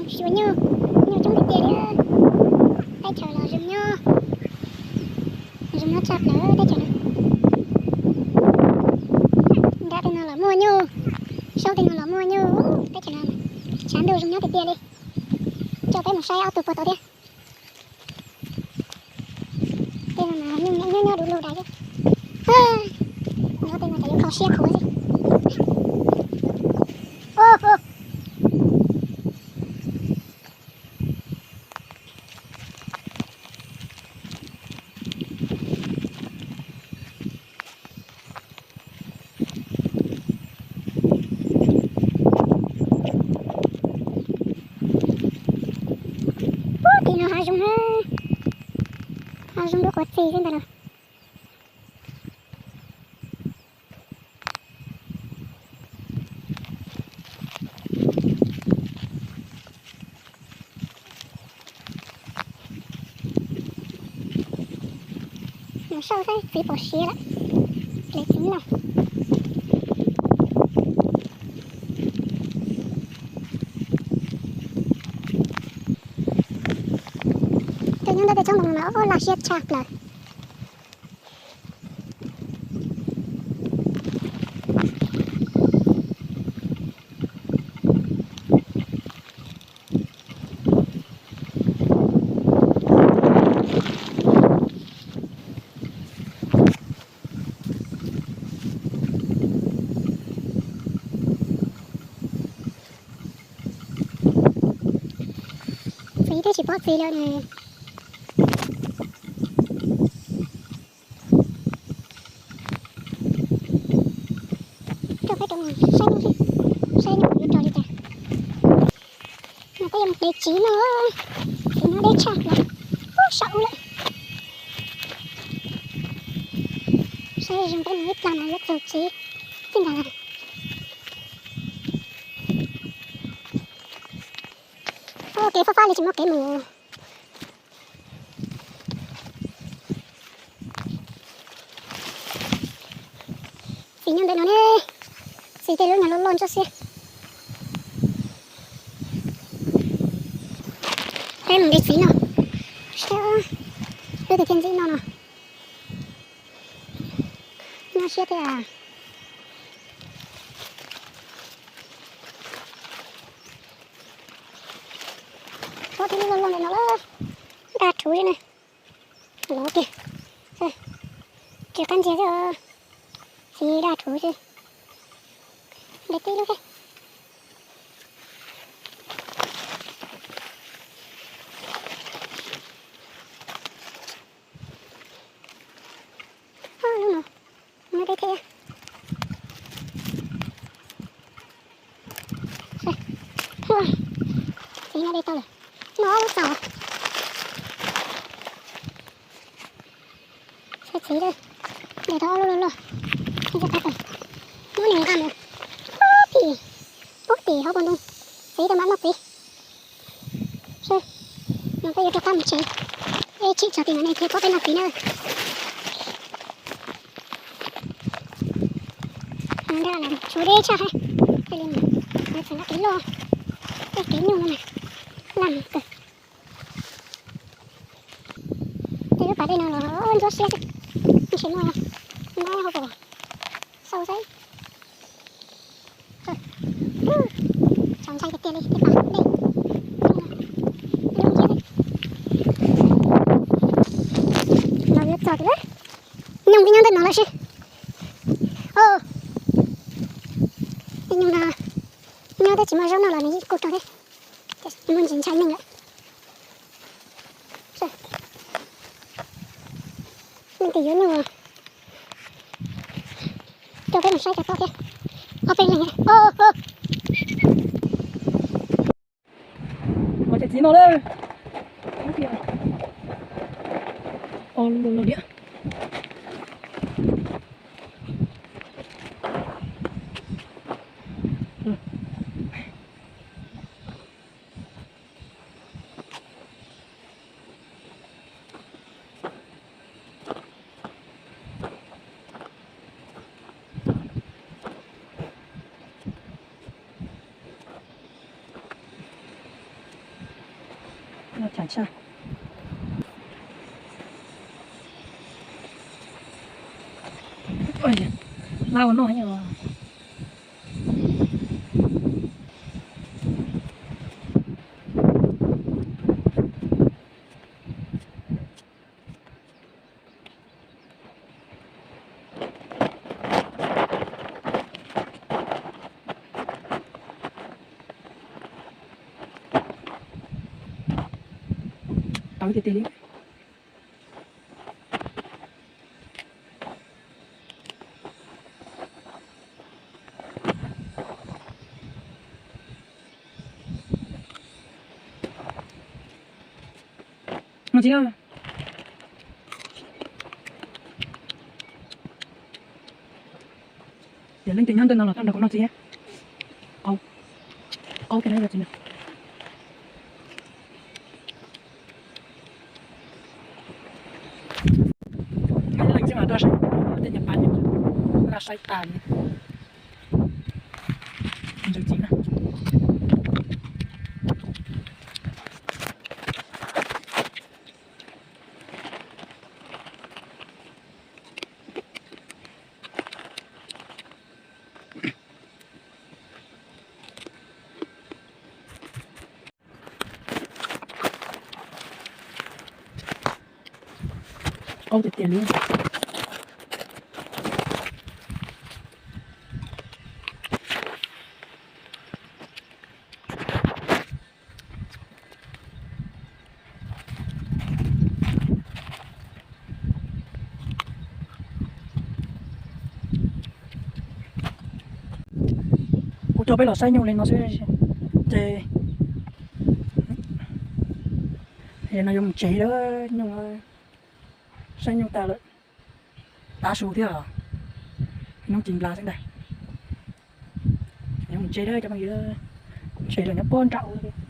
Zoo nyuj, nyuj coob tiag tiag li. Teb chaws los zoo nyob, zoo nyob tshaj plaws teb chaws no. Nram tej no los muaj nyuj, saum tej no los muaj nyuj, teb chaws no tshav ntuj zoo nyob tiag tiag li. Coj peb mus saib ob tug puag tod thiab. Tej no mas nyuj nyob nyob du lug dais xwb. Nyob tej no ces yuav kho siab khuav xwb. Puag tim no hav zoov na, hav zoov dub quav txi xwb ntag lauj. Nws saib saib txiv pom siav lawm, lawv txiv no. Tus nyob ntawm tej tsob ntoo no mas laj siab tshaj plaws. Txiv twb tsis paub txiv lawm nws. Rau peb rau saib, saib yuav rau li cas. Mas peb yuav mus de txiv no, txiv no deb tshaj plaws, ub saum ub lawm. Saib zoo peb mus ib plag mas yuav txog txiv txij ntag. Ua kev fab fab li tsis muaj kev mus. Txiv nyob ntawm no ne, txiv tej lub nyuag loj loj ntsuab xiab. Peb mus de txiv no, saib lub twg thiaj ntxim noj no. Noj siab thiab. Pob tib lub loj loj ntawm no lawm, daj rhuv li ne. Lov kiag, tsis qab ntsia xwb, txiv daj rhuv xwb. De tib lub thiab. Lub no, muaj deb thiab. Txiv no de tau lawm, no ob lub txaus. Saib txiv, de tau ob lub loj loj, muab nws nqa mus pub tim, pub tim hauv paus ntoo, txiv tau mam noj txiv. Seb, no peb yuav rov qab mus tsev, ib chim txog tim no nej thiaj pub peb noj txiv na. Nraj tshuav deb tshaj, thiaj li mus txog nram kev loj, tej kev nyuj no mas laj kawg. Tej lub pas dej no los ntsuab siab xwb, ntshe muaj nab hauv paus xauj xwb. Txaus ntshai tiag tiag li tej pas dej no. Los yuav txog tim lawm, nyooj twb nyob ntawm no lawm sib. Nyooj no nyob twb tsis muaj zaub noj los nws yeej kuj rog thiab, muaj ntsis ntshai neeg lawm. Leej twg yuav nyuj, coj peb mus saib cov tob thiab. Ob peb leeg. Ua cov txiv no lawm. Ua lub lub diam. Ua lau no. Tau tiag tiag li. No tsis, ces leej twg nyob ntawm no los tau nrog kuv noj txiv. Qaub, qaub tiag na yog txiv na. Leej twg mas tuaj saib tej nyuag pab, tuaj saib tas li. Ntxim na. Qaub tiag tiag li. Kuv coj peb los saib nyuj li no xwb ces, no yuav mus tsev lawm, nyuj, saib nyuj tas lawm, tav su thiab, hnub tsis nplas xwb ntag. Yuav mus tsev lawm cov phooj ywg, ntshe lawv nyob puag nraud.